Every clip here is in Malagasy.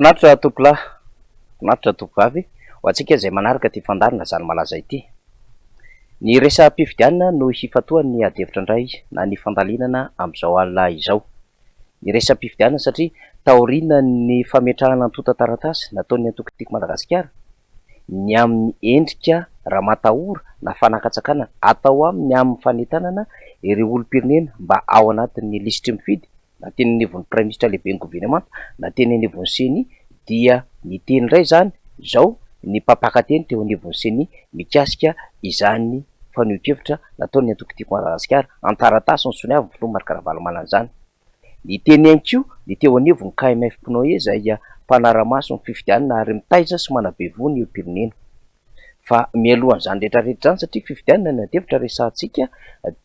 Finaritra tompokolahy, finaritra tompokovavy, ho antsika izay manaraka ity fandaharana Zany Malaza ity. Ny resa-pifidianana no hifantohan'ny adihevitra indray na ny fandalinana amin'izao alina izao. Ny resa-pifidianana satria taorian'ny fametrahana antontan-taratasy nataon'ny antoko Tiako Madagasikara ny amin'ny endrika ramatahora na fanakatsakana atao aminy amin'ny fanentanana ireo olom-pirenena mba ao anatin'ny lisitry mifidy na teny anivon'ny Praiminisitra lehiben'ny governemanta na teny anivon'ny Ceni dia niteny indray izany izao ny mpampakateny teo anivon'ny Ceni mikasika izany fanehoan-kevitra nataon'ny antoko Tiako Madagasikara an-taratasy nosoniavin'ny filoha Marc Ravalomanana izany. Niteny ihany koa ny teo anivon'ny KMF Pnoe izay mpanara-maso ny fifidianana ary mitaiza sy manabe voho ny olom-pirenena. Fa mialohan'izany rehetra rehetra izany, satria fifidianana ny adihevitra resahantsika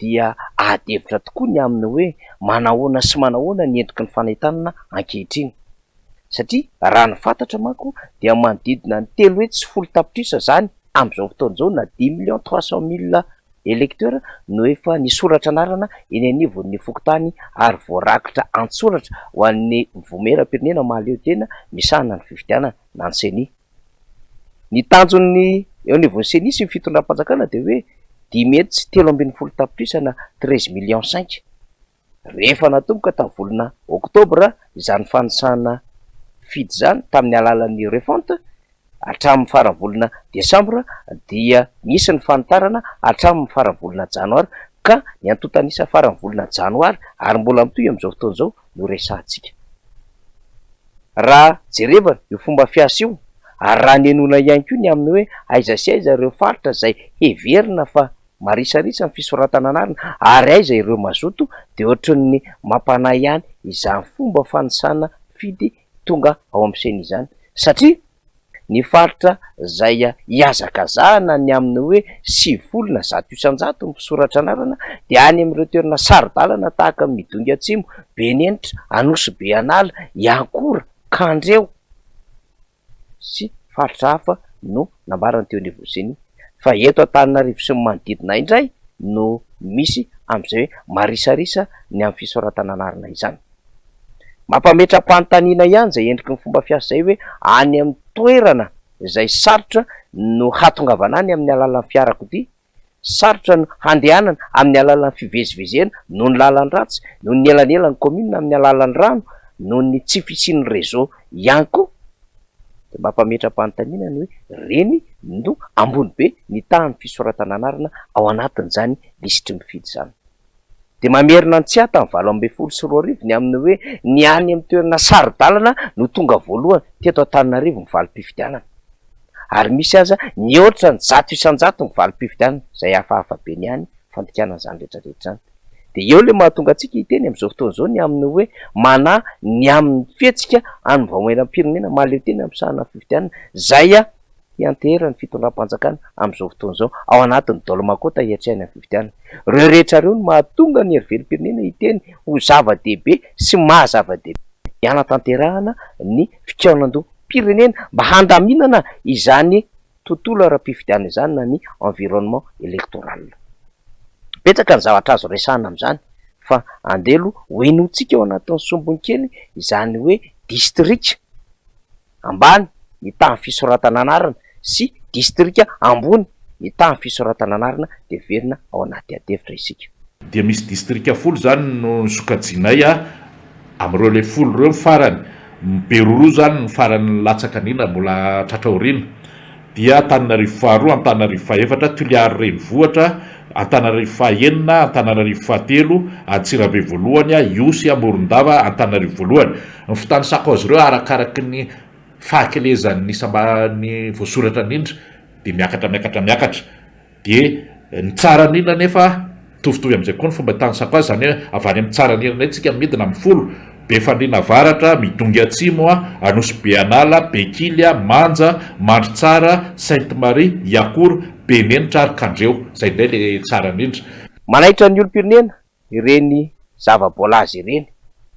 dia adihevitra tokoa ny amin'ny hoe manahoana sy manahoana ny endriky ny fanentanana ankehitriny. Satria raha ny fantatra manko dia manodidina ny 310 tapitrisa izany amin'izao fotoana izao na dix millions trois cent mille électeurs no efa nisoratra anarana eny anivon'ny fokontany ary voarakitra an-tsoratra ho an'ny Vomeram-pirenena mahaleo tena misahana ny fifidianana na ny Ceni. Ny tanjon'ny eo anivon'ny Ceni sy ny fitondram-panjakana dia hoe 513 tapitrisa na 13 millions cinq. Rehefa natomboka tamin'ny volana oktobra izany fanisana mpifidy izany tamin'ny alalan'ny refonte hatramin'ny faran'ny volana desambra dia nisy ny fanitarana hatramin'ny faran'ny volana janoary ka ny antontan'isa faran'ny volana janoary ary mbola mitohy amin'izao fotoana izao no resahantsika. Raha jerevana io fomba fiasa io ary raha nenoina ihany koa ny amin'ny hoe aiza sy aiza ireo faritra izay heverina fa marisarisa ny fisoratana anarana ary aiza ireo mazoto dia ohatran'ny mampanahy ihany izany fomba fanisana mpifidy tonga ao amin'ny ceni izany satria ny faritra izay ihazakazahana ny amin'ny hoe 90 na 100% ny mpisoratra anarana dia any amin'ireo toerana saro-dalana tahaka ny Midongy Atsimo, Benenitra, Anosibe An'ala, Iakora, Kandreho sy faritra hafa no nambarany teo anivon'ny Ceni. Fa eto Antananarivo sy ny manodidina indray no misy amin'izay hoe marisarisa ny amin'ny fisoratana anarana izany. Mampametra-panontaniana ihany izay endriky ny fomba fiasa izay hoe any amin'ny toerana izay sarotra no hatongavana any amin'ny alalan'ny fiarakodia, sarotra no handehanana amin'ny alalan'ny fivezivezena noho ny lalan-dratsy, noho ny elanelan'ny kaominina amin'ny alalan'ny rano, noho ny tsy fisian'ny réseau ihany koa. Dia mampametra-panontaniana ny hoe ireny no ambony be ny tahan'ny fisoratana anarana ao anatin'izany lisitry ny mpifidy izany. Dia mamerina ny tsiahy tamin'ny 2018 ny amin'ny hoe ny any amin'ny toerana saro-dalana no tonga voalohany teto Antananarivo ny valim-pifidianana. Ary misy aza nihoatra ny 100% ny valim-pifidianana, izay hafahafa be ny any fandikana an'izany rehetra rehetra izany. Dia eo ilay mahatonga antsika hiteny amin'izao fotoana izao ny amin'ny hoe manahy ny amin'ny fihetsika an'ny vaomieram-pirenena mahaleo tena misahana ny fifidianana, izay hianteheran'ny fitondram-panjakana amin'izao fotoana izao ao anatin'ny Dolmakota hiatrehana ny fifidianana. Ireo rehetra ireo no mahatonga ny herivelom-pirenena hiteny ho zava-dehibe sy maha zava-dehibe ny hanatanterahana ny fikaonandoham-pirenena mba handaminana izany tontolo ara-pifidianana izany na ny environnement électoral. Betsaka ny zavatra azo resahana amin'izany fa andeha aloha hohenointsika ao anatin'ny sombiny kely izany hoe distrika ambany ny tahan'ny fisoratana anarana sy distrika ambony ny tahan'ny fisoratana anarana dia velona ao anaty adihevitra isika. Dia misy distrika folo izany no nosokajianay amin'ireo ilay folo ireo ny farany, Beroroha izany no farany latsaka indrindra mbola tratra aoriana, dia Antananarivo faharoa, Antananarivo fahefatra, Toliary renivohitra, Antananarivo fahenina, Antananarivo fahatelo, Antsirabe voalohany, Ihosy, Morondava, Antananarivo voalohany. Ny fitanisako azy ireo arakaraky ny fahakelezan'ny isam-ba-ny voasoratra indrindra dia miakatra miakatra miakatra. Dia ny tsara indrindra anefa mitovitovy amin'izay koa ny fomba itanisako azy, izany hoe avy any amin'ny tsara indrindra indray tsika midina amin'ny folo, Befandriana Avaratra, Midongy Atsimo, Anosibe An'ala, Bekily, Manja, Mandritsara, Sainte Marie, Iakoro, Benenitra ary Kandreho. Izay indray ilay tsara indrindra. Manaitra ny olom-pirenena ireny zava-boalaza ireny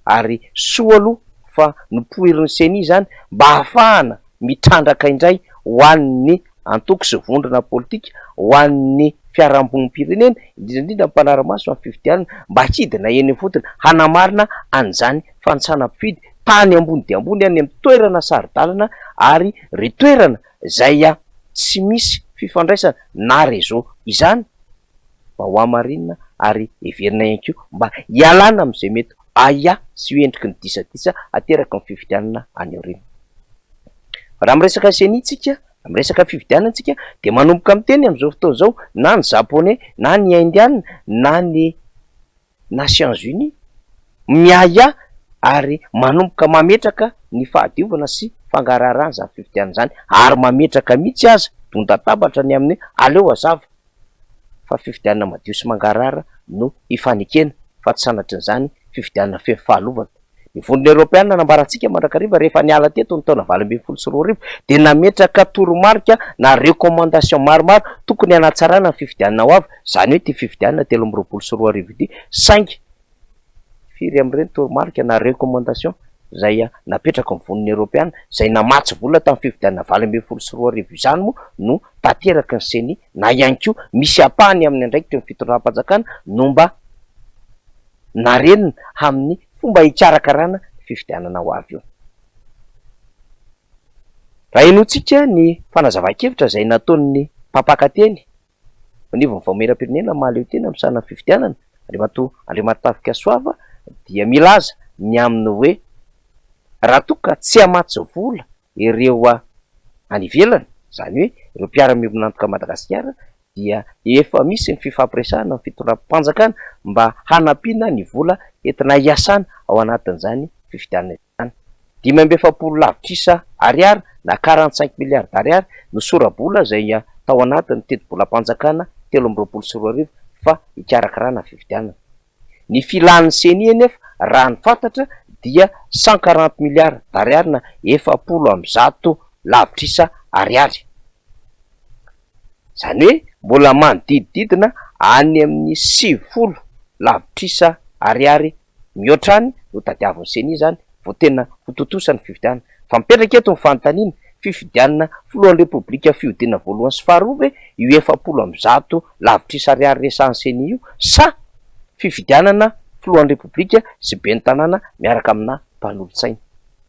ary soa aloha fa nopoirin'ny Ceni izany mba hahafahana mitrandraka indray ho an'ny antoko sy vondrona politika, ho an'ny fiarahamonim-pirenena, indrindra indrindra ny mpanara-maso amin'ny fifidianana mba hidina eny ifotony hanamarina an'izany fanisana mpifidy tany ambony dia ambony any amin'ny toerana saro-dalana ary ireo toerana izay tsy misy fifandraisana na réseau izany mba ho hamarinina ary heverina ihany koa mba hialana amin'izay mety ahiahy sy ho endriky ny disadisa ateraky ny fifidianana any aoriana. Raha miresaka ceni tsika, raha miresaka fifidianana tsika dia manomboka miteny amin'izao fotoana izao na ny japonais na ny indiana na ny Nations Unies, miahiahy ary manomboka mametraka ny fahadiovana sy fangaraharahana izany fifidianana izany ary mametraka mihitsy aza don-databatra ny amin'ny hoe aleo hazava fa fifidianana madio sy mangarahara no hifanekena fa tsy sanatrin'izany fifidianana feno fahalovana. Ny Vondrona Eoropeana nambarantsika mandrakariva rehefa niala teto ny taona 2018 dia nametraka toromarika na recommandation maromaro tokony hanatsarana ny fifidianana ho avy, izany hoe ity fifidianana 2023 ity, saingy firy amin'ireny toromarika na recommandation izay napetraky ny Vondrona Eoropeana izay namatsy vola tamin'ny fifidianana 2018 izany moa no tanteraky ny Ceni na ihany koa misy ampahany amin'ny andraikitry ny fitondram-panjakana no mba narenina amin'ny fomba hikarakarana ny fifidianana ho avy io. Raha henointsika ny fanazavan-kevitra izay nataon'ny mpampakateny eo anivon'ny Vaomieram-pirenena mahaleo tena misahana ny fifidianana, Andriamatoa Andriamatafika Soava dia milaza ny amin'ny hoe raha toa ka tsy hamatsy vola ireo any ivelany, izany hoe ireo mpiara-miombon'antoka Madagasikara dia efa misy ny fifampiresahana amin'ny fitondram-panjakana mba hanampiana ny vola entina hiasana ao anatin'izany fifidianana izany. 45 lavitrisa ariary na 45 milliards d'ariary no sora-bola izay tao anatin'ny tetibolam-panjakana 2023 fa hikarakarana fifidianana. Ny filan'ny Ceni anefa raha ny fantatra dia 140 milliards d'ariary na 140 lavitrisa ariary. Izany hoe mbola manodidididina any amin'ny 90 lavitrisa ariary mihoatra any no tadiavin'ny Ceni izany vao tena ho tontosa ny fifidianana. Fa mipetraka eto ny fanontaniana, fifidianana filohan'ny Repoblika fihodinana voalohany sy faharoa ve io 140 lavitrisa ariary resahan'ny Ceni io sa fifidianana filohan'ny Repoblika sy ben'ny tanàna miaraka amina mpanolotsaina?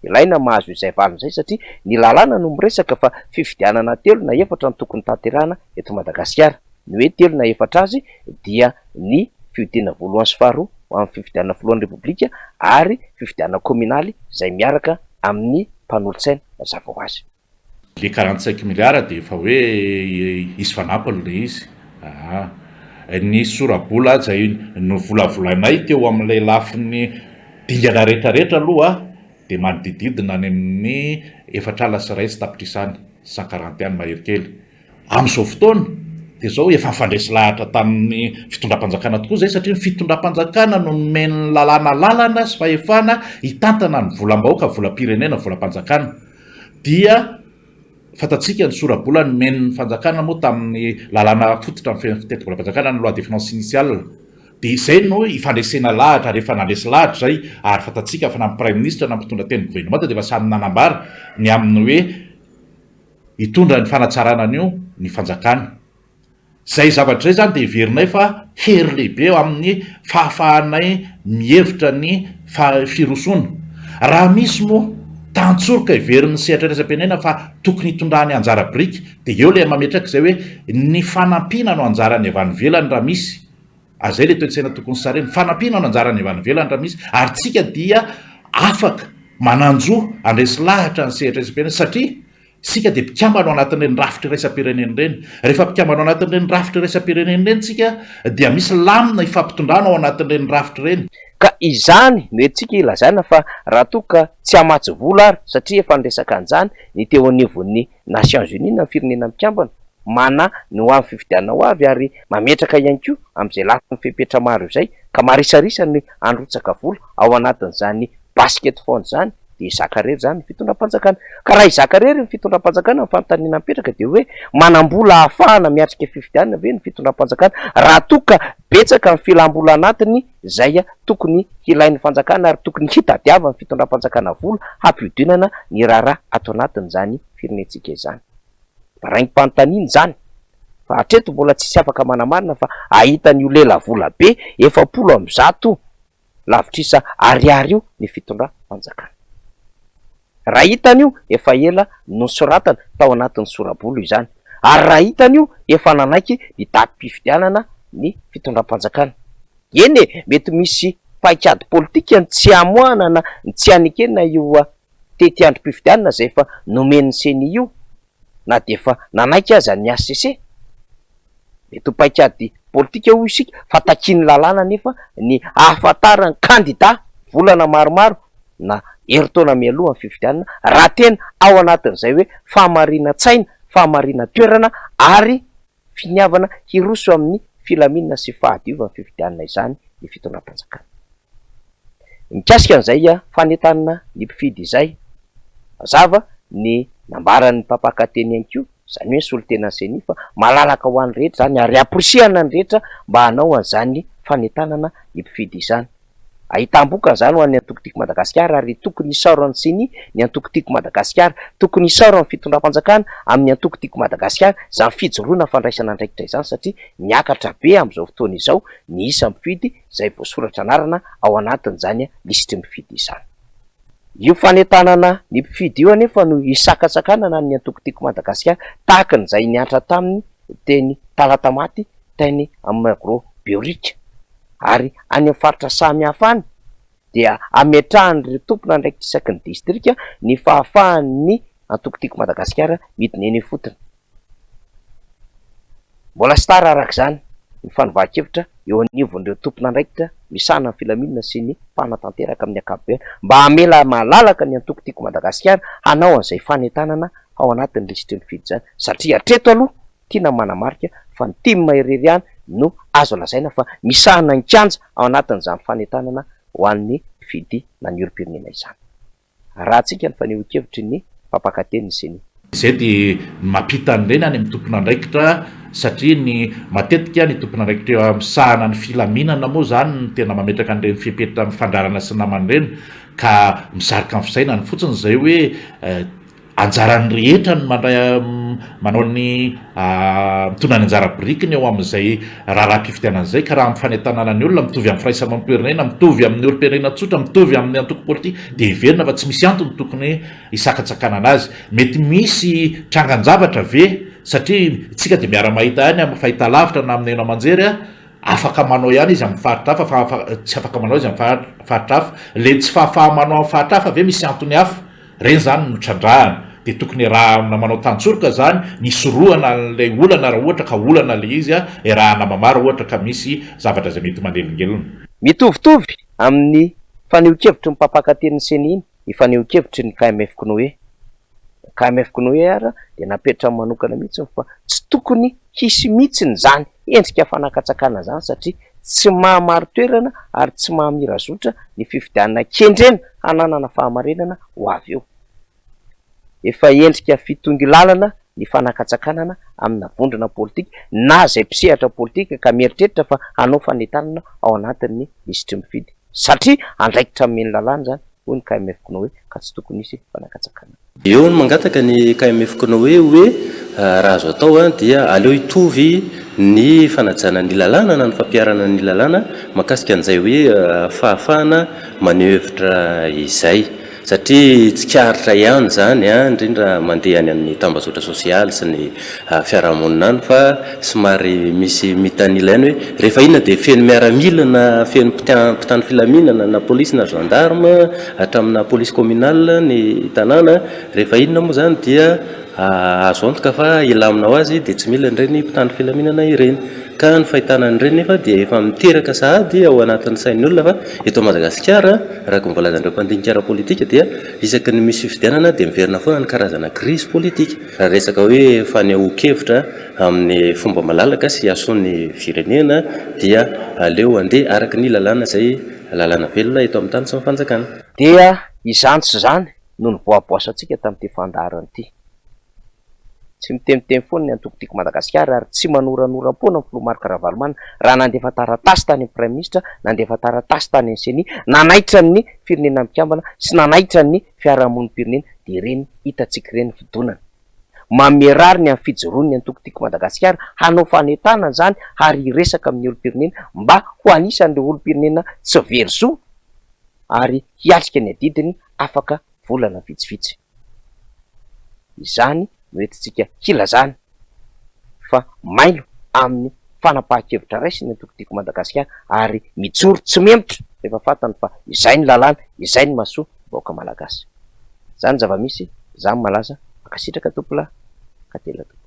Ilaina mahazo izay valiny izay satria ny lalàna no miresaka fa fifidianana telo na efatra no tokony tanterahana eto Madagasikara. Ny hoe telo na efatra azy dia ny fihodinana voalohany sy faharoa ho amin'ny fifidianana filohan'ny Repoblika ary fifidianana kaominaly izay miaraka amin'ny mpanolotsaina mazava ho azy. Le 45 milliards dia efa hoe hisy fanampiny le izy aa. Ny sora-bola izay novolavolainay teo amin'ilay lafiny dingana rehetra rehetra aloha dia manodididina any amin'ny 140 tapitrisa any, 140 any mahery kely. Amin'izao fotoana dia izao efa nifandresy lahatra tamin'ny fitondram-panjakana tokoa izay satria ny fitondram-panjakana no nomen'ny lalàna lalana sy fahefana hitantana ny volam-bahoaka, volam-pirenena, volam-panjakana. Dia fantatsika ny sora-bola nomen'ny fanjakana moa tamin'ny lalàna fototra mifehy ny tetibolam-panjakana, ny loi de finances initiale. Dia izay no ifandresena lahatra ary efa nandresy lahatra izay ary fantatsika fa na ny praiminisitra na ny mpitondra tenin'ny governemanta dia efa samy nanambara ny amin'ny hoe hitondra ny fanatsarana an'io ny fanjakana. Izay zavatra izay izany dia heverinay fa hery lehibe eo amin'ny fahafahanay mihevitra ny firosoana. Raha misy moa tantsoroka heverin'ny sehatra iraisam-pirenena fa tokony hitondrany anjara biriky dia eo ilay mametraka izay hoe ny fanampiana no anjaran'ny avy any ivelany raha misy. Ary izay ilay toe-tsaina tokony sarena. Fanampiana no anjaran'ny avy any ivelany raha misy ary tsika dia afaka manan-jo handresy lahatra ny sehatra iraisam-pirenena satria Isika dia mpikambana ao anatin'ireny rafitra iraisam-pirenena ireny. Rehefa mpikambana ao anatin'ireny rafitra iraisam-pirenena ireny isika dia misy lamina ifampitondrana ao anatin'ireny rafitra ireny. Ka izany no entintsika ilazana fa raha toa ka tsy hamatsy vola ary, satria efa niresaka an'izany ny teo anivon'ny Nations Unies na ny Firenena Mikambana, manahy ny ho avy fifidianana ho avy ary mametraka ihany koa amin'izay lafiny fepetra maro izay ka marisarisa ny handrotsaka vola ao anatin'izany basket fund izany dia hizaka irery izany ny fitondram-panjakana. Ka raha hizaka irery ny fitondram-panjakana, ny fanontaniana mipetraka dia hoe manam-bola ahafahana miatrika fifidianana ve ny fitondram-panjakana raha toa ka betsaka ny filam-bola anatiny izay tokony hilain'ny fanjakana ary tokony hitadiavan'ny fitondram-panjakana vola hampihodinana ny raharaha ato anatin'izany firenentsika izany. Raingim-panontaniana izany fa hatreto mbola tsisy afaka manamarina fa ahita an'io lelavola be 140 lavitrisa ariary io ny fitondram-panjakana. Raha hitany io, efa ela nosoratana tao anatin'ny sora-bolo izany. Ary raha hitany io, efa nanaiky ny datim-pifidianana ny fitondram-panjakana. Eny e, mety misy paikady politika ny tsy hamoahana na ny tsy hanekena io tetiandrom-pifidianana izay efa nomen'ny Ceni io, na dia efa nanaiky aza ny hcc. Mety ho paikady politika hoy isika fa takian'ny lalàna anefa ny hahafantaran'ny kandida volana maromaro na herintaona mialoha ny fifidianana raha tena ao anatin'izay hoe fahamarinan-tsaina, fahamarinan-toerana ary finiavana hiroso amin'ny filaminana sy fahadiovan'ny fifidianana izany ny fitondram-panjakana. Mikasika an'izay fanentanana ny mpifidy izay, mazava ny nambaran'ny mpampakateny ihany koa, izany hoe ny solontenan'ny Ceni fa malalaka ho an'ny rehetra izany ary amporisihana ny rehetra mba hanao an'izany fanentanana ny mpifidy izany. Ahitam-bokany izany ho an'ny antoko Tiako Madagasikara ary tokony hisaoran'ny Ceni ny antoko Tiako Madagasikara, tokony hisaoran'ny fitondram-panjakana amin'ny antoko Tiako Madagasikara izany fijoroana fandraisana andraikitra izany satria miakatra be amin'izao fotoana izao ny isan'ny mpifidy izay voasoratra anarana ao anatin'izany lisitry ny mpifidy izany. Io fanentanana ny mpifidy io anefa no hisakantsakanana ny antoko Tiako Madagasikara tahaka an'izay niantra taminy teny Talatamaty, teny amin'ny Magro Behoririka ary any amin'ny faritra samihafa any dia ametrahan'ireo tompon'andraikitra isaky ny distrika ny fahafahan'ny antoko Tiako Madagasikara midina eny ifotony. Mbola tsy tara araka izany ny fanovan-kevitra eo anivon'ireo tompon'andraikitra misahana ny filaminana sy ny mpanatanteraka amin'ny ankapobeny mba hamela malalaka ny antoko Tiako Madagasikara hanao an'izay fanentanana ao anatin'ny lisitry ny mpifidy izany satria hatreto aloha tiana ny manamarika fa ny tim irery ihany no azo lazaina fa misahana ny kianja ao anatin'izany fanentanana ho an'ny mpifidy na ny olom-pirenena izany. Arahantsika ny fanehoan-kevitry ny mpampakateny ny Ceni. Izay dia ny mampita an'ireny any amin'ny tompon'andraikitra satria ny matetika ny tompon'andraikitra misahana ny filaminana moa izany no tena mametraka an'ireny fepetra amin'ny fandrarana sy ny namany ireny ka misarika ny fisainany fotsiny izay hoe Anjaran'ny rehetra ny mandray manao ny mitondra ny anjara birikiny eo amin'izay raharaham-pifidianana izay ka raha amin'ny fanentanana ny olona mitovy amin'ny firaisamonim-pirenena, mitovy amin'ny olom-pirenena tsotra, mitovy amin'ny antoko politika dia heverina fa tsy misy antony tokony hisakantsakanana azy. Mety misy trangan-javatra ve satria isika dia miara-mahita ihany amin'ny fahitalavitra na amin'ny haino aman-jery afaka manao ihany izy amin'ny faritra hafa fa tsy afaka manao izy amin'ny faritra hafa. Ilay tsy fahafaha-manao amin'ny faritra hafa ve misy antony hafa? Ireny izany no trandrahana. Dia tokony iarahana manao tantsoroka izany ny hisorohana an'ilay olana raha ohatra ka olana ilay izy, iarahana mamaha raha ohatra ka misy zavatra izay mety manelingelina. Mitovitovy amin'ny fanehoan-kevitry ny mpampakatenin'ny Ceni ny fanehoan-kevitry ny KMF Cnoe. Ny KMF Cnoe ary dia napetrany manokana mihitsy fa tsy tokony hisy mihitsy izany endrika fanakatsakana izany satria tsy maha-marin-toerana ary tsy maha-mirazotra ny fifidianana kendrena hananana fahamarinana ho avy eo. Efa endrika fitongilalana ny fanakatsakanana amina vondrona politika na izay mpisehatra politika ka mieritreritra fa hanao fanentanana ao anatin'ny lisitry ny mpifidy satria andraikitra omen'ny lalàna izany, hoy ny KMF Cnoe, ka tsy tokony hisy fanakatsakanana. Eo no mangataka ny KMF Cnoe hoe raha azo atao dia aleo hitovy ny fanajana ny lalàna na ny fampiharana ny lalàna mahakasika an'izay hoe fahafahana maneho hevitra izay. Satria tsikaritra ihany izany, indrindra mandeha any amin'ny tambazotra sosialy sy ny fiarahamonina any fa somary misy mitanila ihany hoe rehefa inona dia feno miaramila na feno mpitandro filaminana na polisy na gendarme hatramina police communale ny tanàna, rehefa inona moa izany dia azo antoka fa hilamina ho azy dia tsy mila an'ireny mpitandro filaminana ireny. Ka ny fahitana an'ireny nefa dia efa miteraka sahady ao anatin'ny sain'ny olona fa eto Madagasikara, araka ny voalazan'ireo mpandinika ara-politika dia isaky ny misy fifidianana dia miverina foana ny karazana krizy politika. Raha resaka hoe fanehoan-kevitra amin'ny fomba malalaka sy hahasoa ny firenena dia aleo handeha araka ny lalàna izay lalàna velona eto amin'ny tany sy ny fanjakana. Dia izany sy izany no nivoaboasantsika tamin'ity fandaharana ity. Tsy miteniteny foana ny antoko Tiako Madagasikara ary tsy manoranoram-poana ny filoha Marc Ravalomanana raha nandefa taratasy tany amin'ny Praiminisitra, nandefa taratasy tany amin'ny Ceni, nanaitra ny Firenena Mikambana sy nanaitra ny fiarahamonim-pirenena dia ireny hitantsika ireny fidonana. Manome rariny amin'ny fijoroan'ny antoko Tiako Madagasikara hanao fanentanana izany ary hiresaka amin'ny olom-pirenena mba ho anisan'ireo olom-pirenena tsy very zo ary hiatrika ny adidiny afaka. volana vitsivitsy. Izany no entintsika hilazana fa mailo amin'ny fanapahan-kevitra raisiny ny antoko Tiako Madagasikara ary mijoro tsy mihemotra rehefa fantany fa izay ny lalàna, izay ny mahasoa ny vahoaka malagasy. Izany ny zava-misy, izaho no malaza, mankasitraka tompolahy, ka tena tompoko.